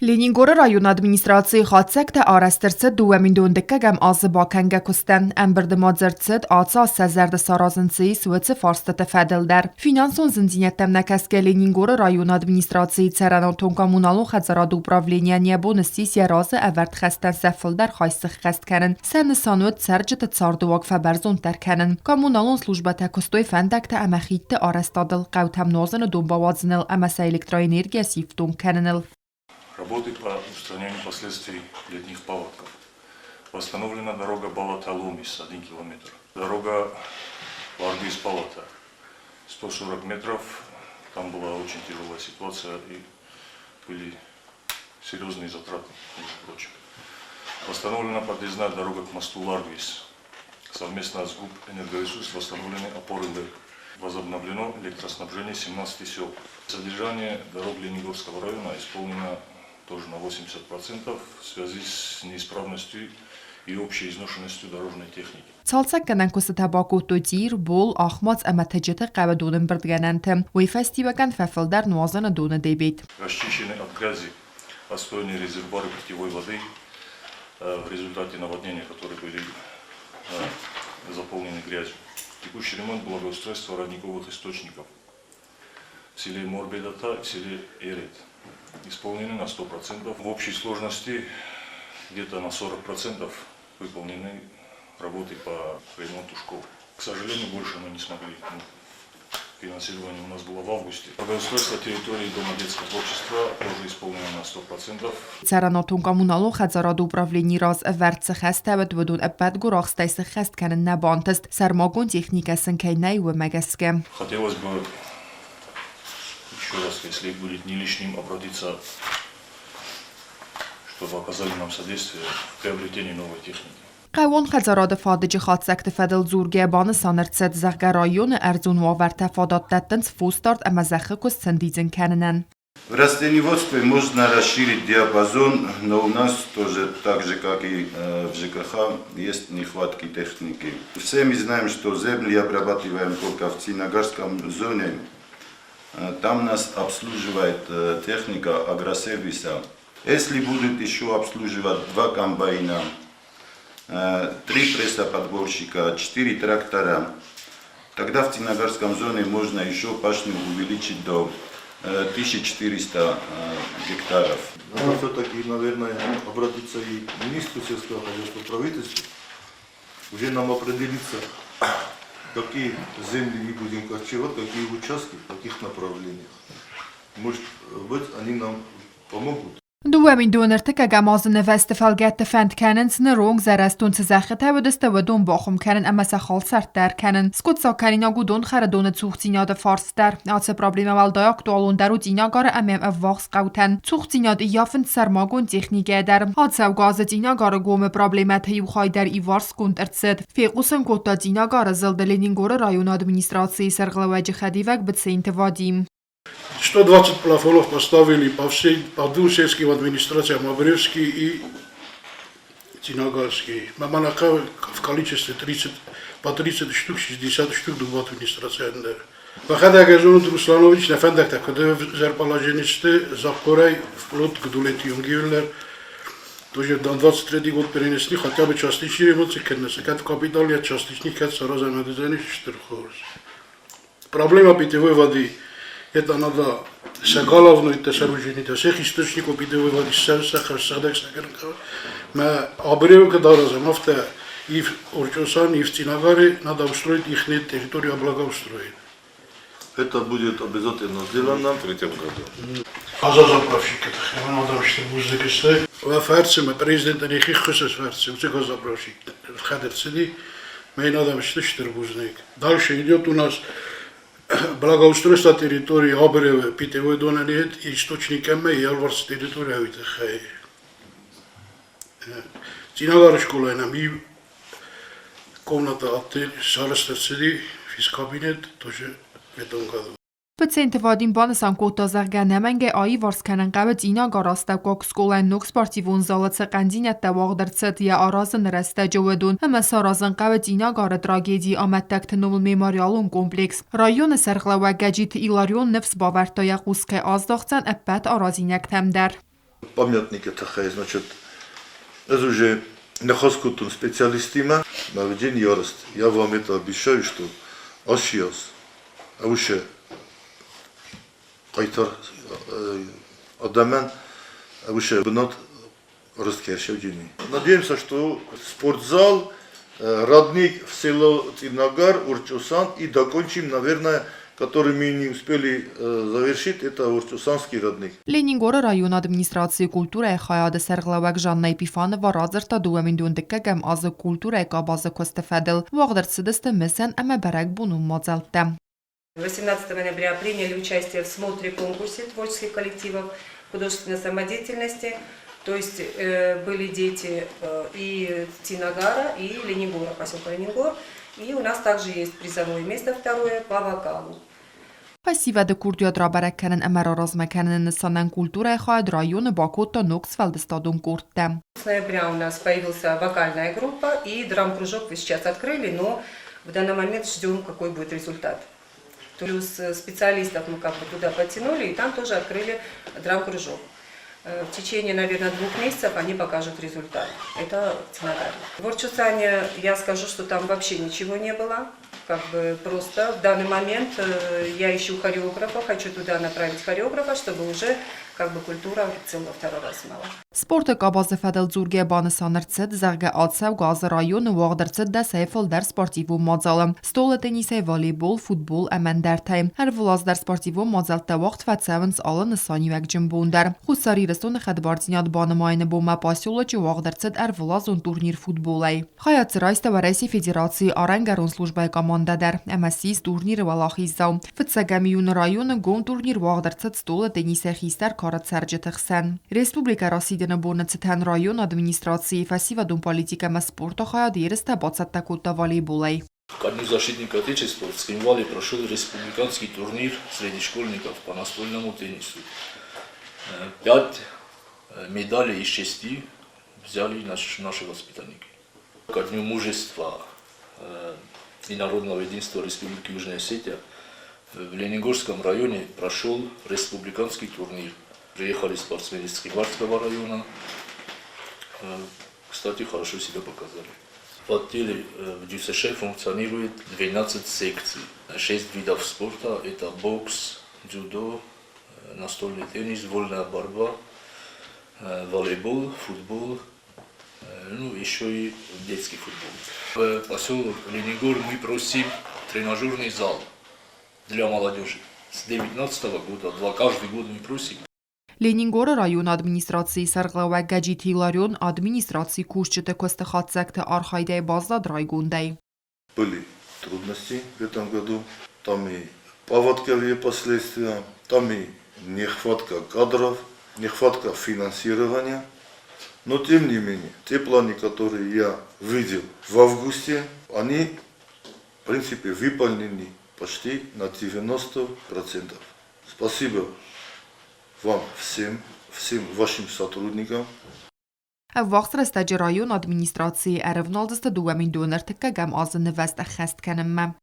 Ленингоры районы администрацийы хатдзӕгтӕ арӕзт ӕрцыд 2012 азы бакӕнгӕ куыстӕн. Ӕмбырды ма дзырд цыд, ацы аз сӕ зӕрды саразын цы ис, уыцы фарстыты фӕдыл дӕр. Финансон зындзинӕдтӕм нӕ кӕсгӕ Ленингоры районы администрацийы цӕрӕнуатон-коммуналон хӕдзарады управленийӕн йӕ бон ссис йӕ разы ӕвӕрд хӕстӕн сӕ фылдӕр хай сыххӕст кӕнын. Сӕ нысан уыд цӕрджыты цардыуаг фӕбӕрзонддӕр кӕнын. Коммуналон службӕтӕ куыстой фӕндӕгтӕ ӕмӕ хидты арӕзтадыл, хъӕутӕм нуазыны дон бауадзыныл ӕмӕ сӕ электроэнергийӕ сифтонг кӕныныл. Работы по устранению последствий ледних паводков. Восстановлена дорога Балата-Ломис, 1 километр. Дорога Ларгис-Палата, 140 метров. Там была очень тяжелая ситуация и были серьезные затраты, между прочим. Восстановлена подъездная дорога к мосту Ларгвис. Совместно с ГУП «Энергоресурс» восстановлены опоры ЛЭК. Возобновлено электроснабжение 17 сел. Содержание дорог Ленингорского района исполнено тоже на 80% в связи с неисправностью и общей изношенностью дорожной техники. Цалцӕггӕнӕн куыстытӕ бакодтой Цъир, Бол, Ахмац ӕмӕ Тыджыты хъӕуы донӕмбырдгӕнӕнты. Уый фӕстиуӕгӕн фӕфылдӕр нуазыны доны дебет. Расчищены от грязи отстойные резервуары питьевой воды в результате наводнения, которые были заполнены грязью. Текущий ремонт благоустройства родниковых источников в селе Морбедата и в селе Эрет исполнены на 100%. В общей сложности где-то на 40% выполнены работы по ремонту школ. К сожалению, больше мы не смогли. Финансирование у нас было в августе. Благоустройство территории Дома детского творчества тоже исполнено на 100%. Цӕрӕнуатон-коммуналон хӕдзарады управленийы раз ӕвӕрд цы хӕстӕ уыд, уыдон ӕппӕт гуырахстӕй сыххӕст кӕнын нӕ бантыст, сӕрмагонд техникӕ сын кӕй нӕй, уымӕ гӕсгӕ. Хотелось бы еще раз, если будет не лишним, обратиться, чтобы оказали нам содействие в приобретении новой техники. Хъӕууон хӕдзарады фадыджы хатдзӕгты фӕдыл дзургӕ банысан ӕрцыд, зӕгъгӕ, районы ӕрдзон уавӕртӕ фадат дӕттынц фосдард ӕмӕ зӕххы куыст сӕндидзын кӕнынӕн. В растениеводстве можно расширить диапазон, но у нас тоже, так же как и в ЖКХ, есть нехватки техники. Все мы знаем, что земли обрабатываем только в Цинагарском зоне. Там нас обслуживает техника агросервиса. Если будут еще обслуживать два комбайна, три прессоподборщика, четыре трактора, тогда в Цинагарском зоне можно еще пашню увеличить до 1400 гектаров. Надо все-таки, наверное, обратиться и к министру сельского хозяйства, правительству, уже нам определиться, какие земли мы будем корчевать, какие участки, в каких направлениях. Может быть, они нам помогут. 2023 азы нывӕзты фӕлгӕтты фӕнд кӕнынц ныронг зӕрӕстон цы зӕххытӕ уыдысты, уыдон бахуым кӕнын ӕмӕ сӕ халсарт дӕр кӕнын. Скъуыддзаг кӕнинаг у донхӕры цухдзинады фарст дӕр. Ацы проблемӕ уӕлдай актуалондӕр у Цъинагары ӕмӕ ӕввахс хъӕутӕн. Цухдзинад ӕййафынц сӕрмагонд техникӕ дӕр. Ацӕугӕ азы Цъинагары гомы проблемӕты иу хай дӕр иуварсгонд ӕрцыд. Фехъусын кодта Цъинагары зылды Ленингоры районы администрацийы сӕргълӕууӕджы хӕдивӕг Быценты Вадим. 120 плафонов поставили по всей, по двум сельским администрациям, Абревский и Цинагарский. Маманака в количестве 30, по 30 штук, 60 штук дыууӕ администрацийӕн дӕр. Мӕхӕдӕг ӕз Зонут Русланович нӕ фӕндӕгтӕ куыд ӕвзӕр положенисты Захъхъорӕй вплоть к Дулети Юнгивлер, тоже до 23 год перенесли хотя бы частичный ремонт кӕнынц, кӕд капитал частичный кӕд саразӕм уыдзӕнис стыр хорз. Проблема питьевой воды. Это надо сӕ головной сооружение, всех источников питьевой воды, сӕ Мӕ абыревы куыд аразӕм, афтӕ и в Орчъосане, и в Цинагаре надо устроить их территорию облагоустроить. Это будет обязательно сделано в третьем году. Газозаправщик надо, чтобы бузныг Фӕрцы мӕ президентӕн йӕхи ххуысы фӕрцы уыцы газоправщик хӕд ӕрцыди, мӕ йын адӕм сты стыр бузныг. Дальше идет у нас благоустройство территории Абыревы питьевой донӕн источник ӕмӕ йӕ алыварс территория уый тыххӕй. Цъинагары скъолайы нӕм иу комната отель сарӕзт ӕрцыди, физкабинет, тоже бетонкадон. Пациенты Вадим банысан кодта, зӕгъгӕ, ӕнӕмӕнгӕй аиварс кӕнын хъӕуы Цъинагары астӕуккаг скъолайы ног спортивон залы цы хъӕндзинӕдтӕ уагъд ӕрцыд йӕ аразыны рӕстӕджы, уыдон ӕмӕ саразын хъӕуы Цъинагары трагедийы амӕттӕгты номыл мемориалон комплекс. Районы сӕргълӕууӕг Гӕджиты Иларион ныфс бавӕрдта, йӕ хъус кӕй аздахдзӕн ӕппӕт аразинӕгтӕм дӕр. Памятникы тыххӕй, значит, ӕз уже ныхас кодтон специалисттимӕ. В день ярости. Я вам это обещаю, что ацы аз ӕвышы хъайтар адӕмӕн ӕвышы бынат рыст Надеемся, что спортзал, родник в село Цинагар, Урчусан и докончим, наверное, который мы не успели завершить, это Урчусанский родник. Ленингоры районы администрацийы культурӕйы хайады сӕргълӕууӕг Жанна Епифанова радзырдта 2012 азы культурӕйы къабазы куысты фӕдыл. Уагъд ӕрцыдысты мысӕн ӕмӕ бӕрӕгбонон мадзӕлттӕ. 18 ноября приняли участие в смотре-конкурсе творческих коллективов художественной самодеятельности. То есть были дети и Цинагара, и Ленингора, поселка Ленингор. И у нас также есть призовое место второе по вокалу. Фӕсивӕды курдиат рабӕрӕг кӕнын ӕмӕ раразмӕ кӕныны нысанӕн культурӕйы хайад районы бакодта ног сфӕлдыстадон къордтӕ. С ноября у нас появился вокальная группа и драм-кружок вы сейчас открыли, но в данный момент ждем, какой будет результат. Плюс специалистов мы как бы туда подтянули, и там тоже открыли драм-кружок. В течение, наверное, 2 месяцев они покажут результат. Это в Цинагаре. В Орчусане я скажу, что там вообще ничего не было. Как бы просто в данный момент я ищу хореографа, хочу туда направить хореографа, чтобы уже как бы культура целого второй раз мала. Спорты къабазы фӕдыл дзургӕ банысан ӕрцыд, зӕгъгӕ, ацӕугӕ азы районы уагъд ӕрцыд 10-ӕй фылдӕр спортивон мадзалы. Стъолы теннисӕй, волейбол, футбол ӕмӕ ӕндӕртӕй. Ӕрвылаз дӕр спортивон мадзӕлттӕ уагъд фӕцӕуынц алы нысаниуӕгджын бон дӕр. Хуссар Ирыстоны хӕдбардзинад банымайыны бонмӕ поселочы уагъд ӕрцыд ӕрвылазон турнир футболӕй. Хайад дзы райста Уӕрӕсейы Федерацийы арӕнгӕрон службӕйы командӕ дӕр ӕмӕ ссис турниры уӕлахиздзау. Фыццӕгӕм июны районы гом турнир уагъд ӕрцыд стъолы теннисӕй хистӕр кары цӕрджыты хсӕн. Республикӕ расидыны боны цытӕн районы администрацийы фӕсивӕдон политикӕ ӕмӕ спорты хайад ерыстӕ бацӕттӕ кодта волейболӕй. Ко Дню защитника Отечества в Цхинвале прошел республиканский турнир среди школьников по настольному теннису. Пять медалей из шести взяли наши воспитанники. Ко Дню мужества и народного единства Республики Южная Осетия в Ленингорском районе прошел республиканский турнир. Приехали спортсмены из Цхинвальского района. Кстати, хорошо себя показали. В отделе в ДЮСШ функционирует 12 секций. Шесть видов спорта – это бокс, дзюдо, настольный теннис, вольная борьба, волейбол, футбол, ну, еще и детский футбол. В поселок Ленингор мы просим тренажерный зал для молодежи. С 2019 года, два, каждый год мы просим. Ленингоры районы администрацийы сӕргълӕууӕг Гӕджиты Иларион администрацийы кусджыты куысты хатдзӕгты архайдӕй баззад райгондӕй. Были трудности в этом году. Там и паводковые последствия, там и нехватка кадров, нехватка финансирования. Но тем не менее, те планы, которые я видел в августе, они в принципе выполнены почти на 90%. Спасибо вам всем, всем вашим сотрудникам. Ӕввахс рӕстӕджы районы администрацийы ӕрӕвналдзысты 2031 азы нывӕзт ӕххӕст кӕнынмӕ.